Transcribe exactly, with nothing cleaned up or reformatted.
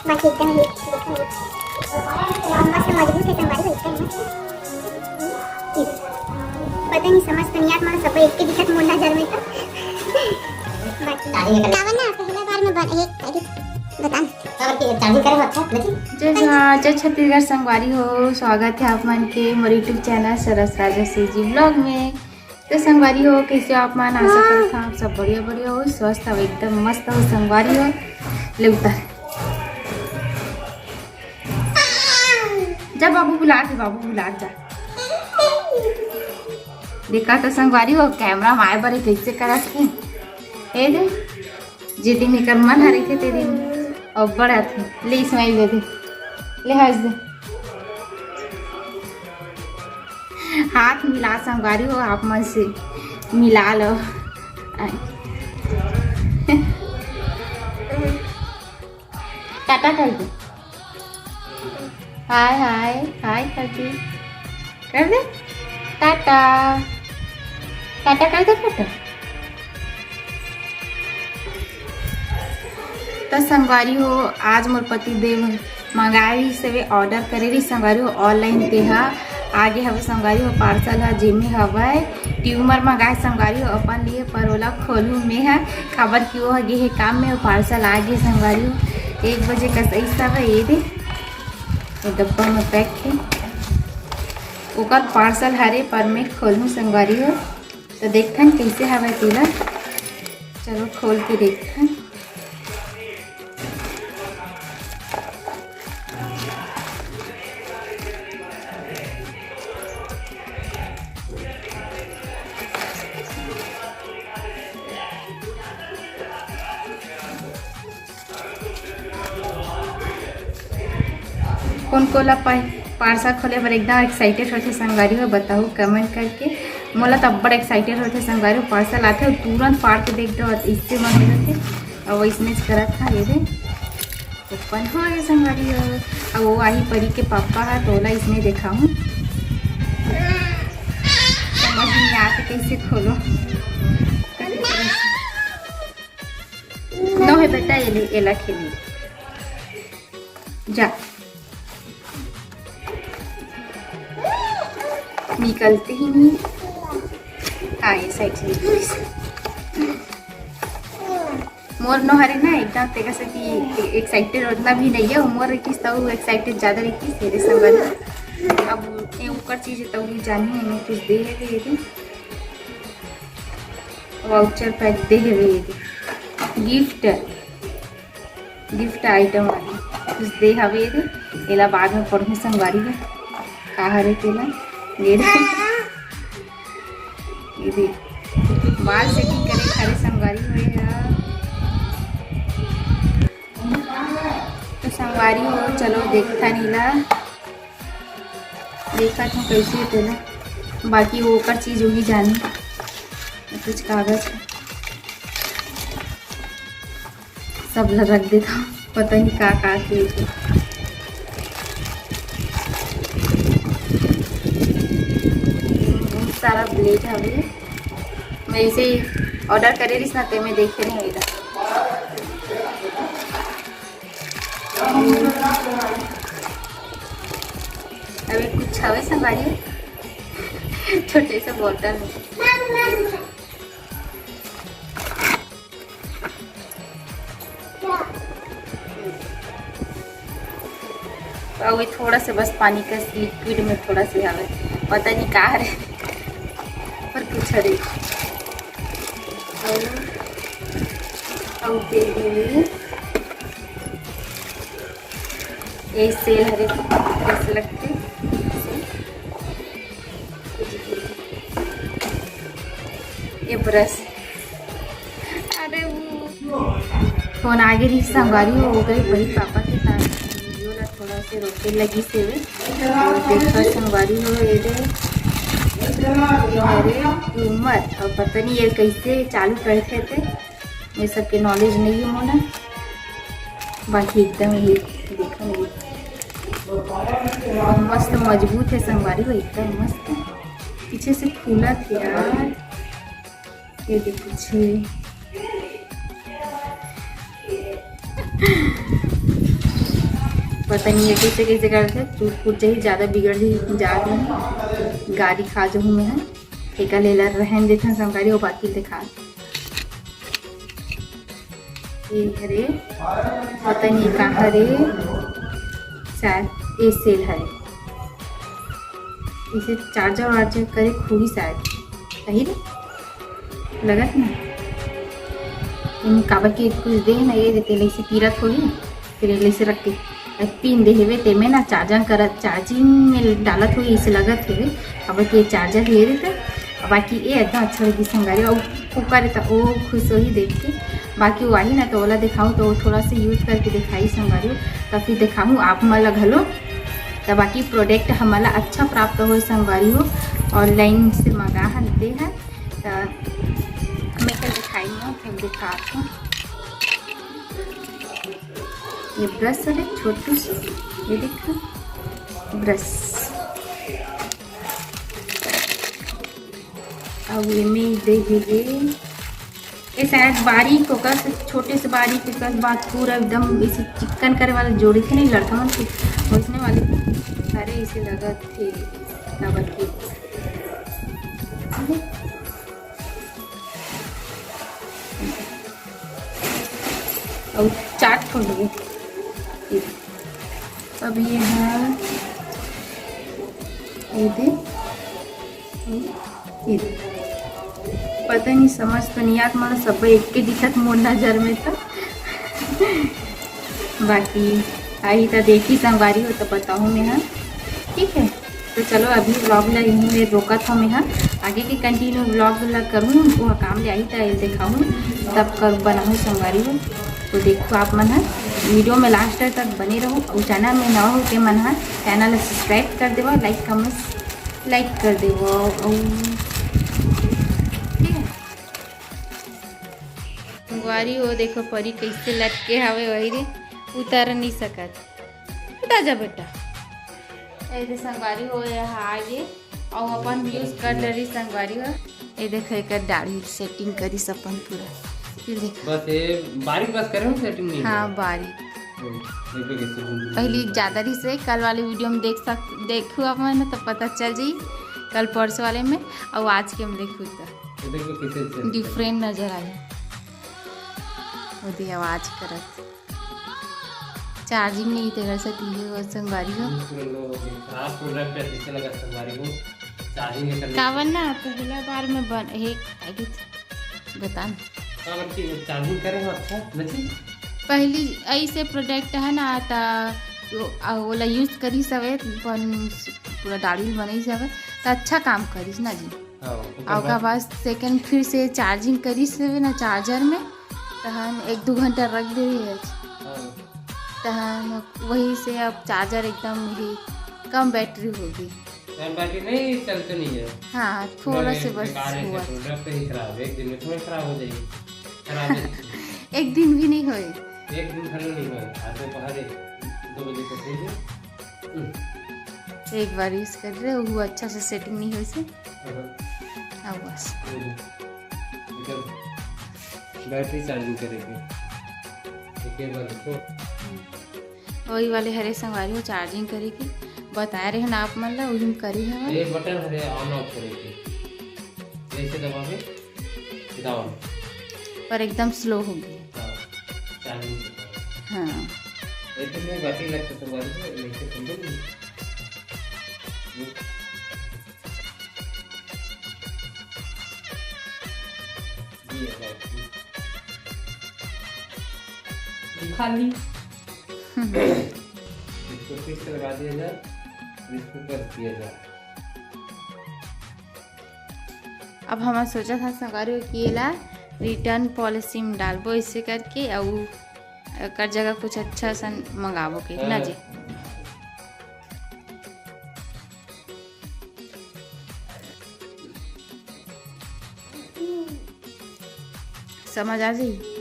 बाकी एकदम ये, देखो ये। मस्त मजबूत है संगवारी हो, एकदम मस्त। पता नहीं समझ तो नहीं आत, मन सब एक के दिखत मोर नजर में तो। बाकी चार्जिंग कर। कावन ना, पहला बार में बन-, एक, एक बता। चार्जिंग करे हो, अच्छा, देखी। जय जोहार, जय छत्तीसगढ़ संगवारी हो, स्वागत है आप मन के मोर YouTube चैनल सरस राजा सी जी ब्लॉग में। तो संगवारी हो, कैसे हो आप मन? आशा करत हूँ आप सब बढ़िया बढ़िया हो, स्वस्थ हो, एकदम मस्त हो संगवारी हो। ले उतर। जा बाबू बुला के, बाबू बुला के जा। देखा तो संगवारी हो, कैमरा में आए बर कैसे करत हे। ए दे, जे दिन एकर मन हरे थे, ते दिन अब्बड़ आथे। ले स्माइल दे दे, ले हंस दे। हाथ मिला संगवारी हो, आप मन से मिला लो। टाटा कर दे, हाय हाय हाय कर दे, कर दे टाटा, टाटा कर दे, टाटा। तो संगवारी हो, आज मोर पति देव मंगाए रहिस हवे, ऑर्डर करे रहिस संगवारी हो, ऑनलाइन ते हा आगे हवे संगवारी हो, पार्सल हा जेमे हवय ट्यूमर मंगाए संगवारी हो अपन लिए, पर ओला खोलहूँ में हा, काबर कि वो हा गे हे काम में, वो पार्सल आ गे संगवारी हो। एक बजे का सही सब है, ये दे, ये डब्बा में पैक है, ओकर पार्सल हरे, पर मैं खोलहूँ संगवारी हो। तो देखथन कैसे हवय तेला, चलो खोल के देखथन। कोन कोला पार्सल खोले बर एकदम एक्साइटेड होथे संगवारी हो, बताओ कमेंट करके। मोला तो अब्बड़ एक्साइटेड होथे संगवारी हो, पार्सल आथे अउ तुरंत फाड़ के देख दो, इससे मन हो जाथे। अब इसने करत था, ये दे ओपन हो गए संगवारी हो। अब वो आही परी के पापा हा, तो ओला इसने दिखाऊं, समझ नहीं आते कैसे खोलो। नो है बेटा, ये ले, एला खेली। जा, निकलते ही नहीं। हाँ, ये साइड से निकल। मोर नो हरे ना एकदम तेकर से कि एक्साइटेड उतना भी नहीं है। मोर रखिस तो एक्साइटेड ज्यादा रखिस, ये संगवारी। अब ये ऊपर चीज है तो भी जानी है, मैं कुछ दे है ये वाउचर पैक दे हवे, ये दे गिफ्ट, गिफ्ट आइटम वाली कुछ दे हवे, ये दे। एला बाद में पढ़हूँ संगवारी में का हरे तेला। ये दे, ये दे बाल सेटिंग करे हरे संगवारी हो। तो संगवारी हो, चलो देखथन एला। देखत हूँ कैसे हे तेला, बाकी वो ओकर चीज वही जानी। कुछ कागज हे, सब ला रख देता हूँ, पता नहीं का का के। बहुत सारा ब्लेड हवे, मैं इसे ऑर्डर करे रहिस ना, ते मैं देखे रहे इधर। अभी कुछ हवे संगवारी, छोटे से बॉटल में। अउ ये थोड़ा से बस पानी का लिक्विड में थोड़ा से हवे, पता नहीं का हरे, पर कुछ हरे। अउ, अउ दे देंगे। ये सेल हरे, कैसे लगते? ये ब्रश। अरे वो फोन आगे रही संगवारी हो, हो गई बड़ी पापा के साथ वीडियो ला थोड़ा से रोके लगी से वे। तो देखो संगवारी हो, ये दे, ये हरे ट्यूमर, और पता नहीं ये कैसे चालू करते थे। ये सब के नॉलेज नहीं है मोला, बाकी एकदम ये देखो, ये बहुत मस्त मजबूत है संगवारी हो, एकदम मस्त। पीछे से फूला थे यार, ये देखो छे। पता नहीं ये कैसे कैसे करथे, टूट फूट जाही, ज्यादा बिगड़ जाही, जा रही गाड़ी खा जाहूँ मैं। एका लेला रहन देथन संगवारी, वो बाकी दिखा। ये हरे, पता नहीं कहाँ रे, शायद ये सेल हरे। इसे चार्जर वार्जर करे खुली शायद, सही रे लगत ना। इन काबर के कुछ दे ना, ये देते ले इसे पीरत होगी, फिर ले इसे रख के अब पिन दे हेवे, तेमे ना चार्जर करत, चार्जिंग में डालत होगी, इसे लगत हेवे। अब ये चार्जर ले देते, अब बाकी ये एकदम अच्छा लगी संगवारी, और ऊपर तो ओ खुश होही देख के। बाकी वही ना तो ओला दिखाऊँ तो वो थोड़ा सा यूज करके दिखाई संगवारी हो, तब फिर दिखाऊँ आप मन ला घलो। तब बाकी प्रोडक्ट हमन ला अच्छा प्राप्त हो संगवारी हो, ऑनलाइन से मंगा हन ते हैं। तो मैं कल दिखाई हूँ, फिर दिखात हूँ। ये ब्रश है छोटू सी, ये देखो ब्रश। अब ये में दे दीजिए, ये शायद बारीक होकर से, छोटे से बारीक होकर बाद पूरा एकदम इसे चिकन करे वाला जोड़ी थे नहीं लड़का मन के, वैसने वाले। अरे इसे लगत थे काबर के और चार ठो लेबो। अब ये है, ये दे, ये दे। पता नहीं समझ तो नहीं आत, मोला सब एक के दिखत मोर नजर में तो। बाकी आई तो देखी संगवारी हो तो बताऊँ मैं, हाँ, ठीक है। तो चलो अभी व्लॉग ला यहीं में रोकत हूँ मैं, हाँ। आगे के कंटिन्यू व्लॉग ला करूँ, वो काम ले आई तो दिखाऊँ, तब कर बनाऊँ संगवारी हो। तो देखो आप मन ह वीडियो में लास्ट तक बने रहो और चैनल में नवा हो के मन ह चैनल ला सब्सक्राइब कर देवा, लाइक कमेंट्स लाइक कर देवा। और ठीक है संगवारी हो, देखो परी कैसे लटके हवे, वही रे उतर नहीं सकत। उठा जा बेटा। ऐसे संगवारी हो, यहाँ आ गए और अपन यूज कर डरी संगवारी हो। ये देखो एक डाढ़ी सेटिंग करी अपन पूरा। फिर देखो बस ये बारीक बस करे हो, सेटिंग नहीं हाँ है। बारीक। हम्म, देखो कैसे घूम-, पहली ज्यादा रही से कल वाले वीडियो में देख सक देखो आप मन तो पता चल जाई, कल परसों वाले में और आज के में देखो तो ये देखो कैसे सेट कर। डिफरेंट नजर आए। वो दे आवाज करत। चार्जिंग नहीं तेरा से तीहे वो संगवारी हो। पूरा लो हो गया। खराब प्रोडक्ट है, कैसे लगा संगवारी हो? चार्जिंग नहीं करना। कावन ना पहला बार में बन, हे, आई गेस, बता ना। कावन की चार्जिंग करे हो अच्छा, नची? पहली ऐसे प्रोडक्ट है ना, ता वो, आ, ओला यूज करी सवे, अपन पूरा दाढ़ी बनई सवे, तो अच्छा काम करिस ना जी। हाँ, ओकर और ओकर बाद बाद सेकंड फिर से चार्जिंग करिस हवे ना चार्जर में, तहन एक दो घंटा रख दे रही है। हाँ। तहन वही से अब चार्जर एकदम ही कम बैटरी होगी। यार, बैटरी नहीं, चलते नहीं है। हाँ, थोड़ा नहीं, से बस बेकार है, हुआ। प्रोडक्ट ही खराब है, एक दिन में थोड़ा खराब हो जाएगी, खराब है। एक दिन भी नहीं होए। एक दिन भर नहीं होए, आज दोपहर एक, दो बजे तक ही है। हम्म। एक बार यूज कर रहे हो, अच्छा से सेटिंग नहीं होए से। हाँ। अब बस। हम्म। एकदम बैटरी चार्जिंग करेगी। एक बार रखो। वही वाले हरे संगवारी हो चार्जिंग करे के बताए रहे ना आप मन ला, वही में करे हवे। ये बटन हरे ऑन ऑफ करे के। जैसे दबावे, डाउन। पर एकदम स्लो हो गई। हाँ, चार्जिंग के कारण। हाँ। लेकिन मैं बैटरी लगता तो बारी में नहीं से समझ नहीं। ये, ये है बैटरी। ये खाली। हम्म। इसको फिर से लगा दिया जाए, इसको कर दिया जाए। अब हम सोचा था संगवारी हो कि एला रिटर्न पॉलिसी में डालबो, ऐसे करके, अउ एकर जगह कुछ अच्छा सन मंगाबो के, ना जी? समझ आ जाई?